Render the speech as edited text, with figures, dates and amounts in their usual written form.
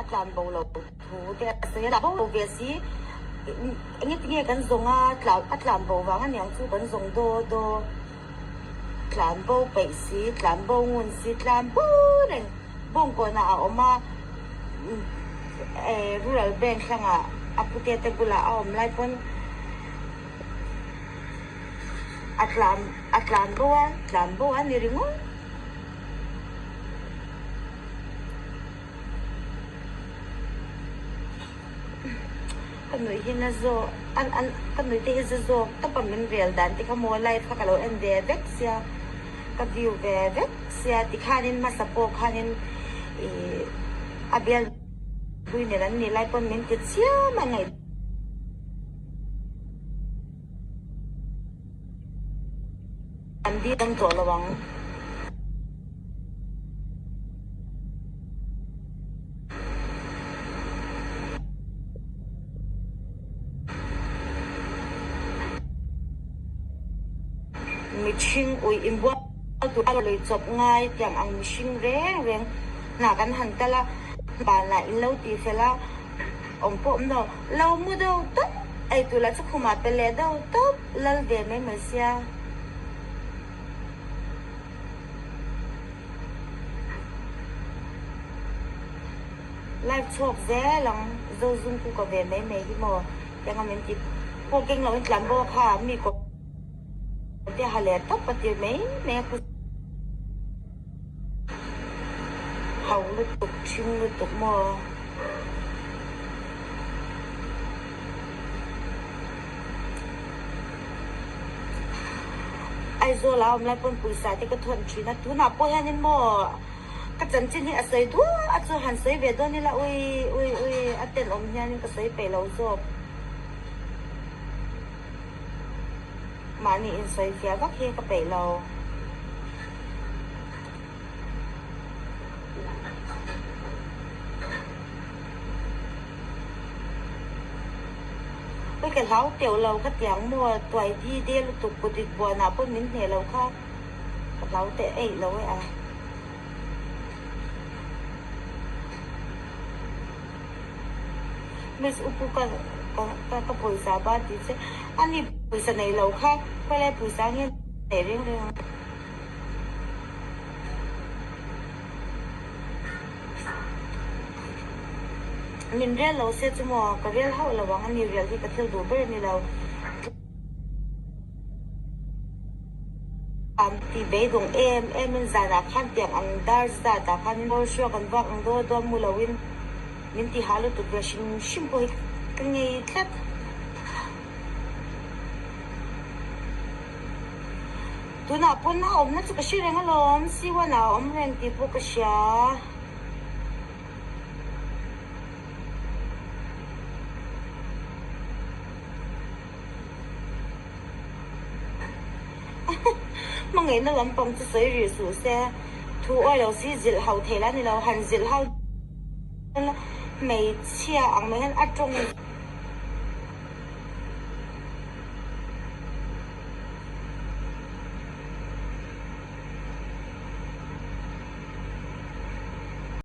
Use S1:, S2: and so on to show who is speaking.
S1: A tlan bo lo thu te a sawi a, tlan bo lo ve si, engeti nge kan zawng a, a tlan bo vang aniang chu kan zawng daw daw, tlan bo peih si, tlan bo ngun si, tlan bo reng bawngkawnah a awm a, Rural Bank hlangah a pute te bulah a awm lai pawn a tlan a tlan bo a, tlan bo a ni ringawt. Ka nuih hi na zawk an an ka nuih te hi za zawk tawp a min rel dan te kha maw live kha ka lo en ve vek sia ka view ve vek sia tikhanin hmasa pawh khanin ih a bial hlui nen an nih lai pawn min ti chiam a ngaih. An dil dam tawh lo ang. Mihring uih inbual tur a lui chawp ngai tiang ang mihring reng reng hna kan han kal a, banah in lo tih fel a awm pawh awm lo. Lo mu deuh tawp ei tur lah chu khumah pe leh deuh tawp lal ve mai mai sia. Live chhuak zel ang Zozung ku ka ve mai mai hi maw tiang a min ti pawh keng lo in tlan bawk kha mi kawr te ha leh tawp a ti mai mai a khu. Hau lutuk ṭhing lutuk maw? Aizawl a awm lai pawn pawisa te ka thawn ṭhin a, tunah pawh hianin maw ka chanchin hi a sawi duah a chu han sawi ve dawn ila ui ui ui a tenawm hianin ka sawi peih lo zawk. Mahni insawi fiah vak hi ka peih lo. Ui ka hlau teuh lo kha tiang maw tuai di de lutuk kut it buanah pawh min hneh lo kha ka hlau teh eih lo e a. Miss Upu ka ka ka pawisa ba tih che a ni pawisa nei lo kha khawilai pawisa nge nei reng reng ang. Min rel lo se chu maw ka rel hauh lo ang a ni rel hi ka thil duh ber a ni lo. An ti beidawng em em in zanah khan tiang ang dar zat ah khan in hruai kan vak ang dawn dawn mu lo in min ti hah lutuk ve hrim hrim pawh hi ka ngei tlat. Tunah pawn a awmna chu ka hre reng alawm, C1 ah a awm reng tih pawh ka hria. Hmangaihna lampang chu sawi rih suh se, thu awi lo si zilh hau thei la ni lo, han zilh hau dawn la hmeichhia ang mai hian a tawng.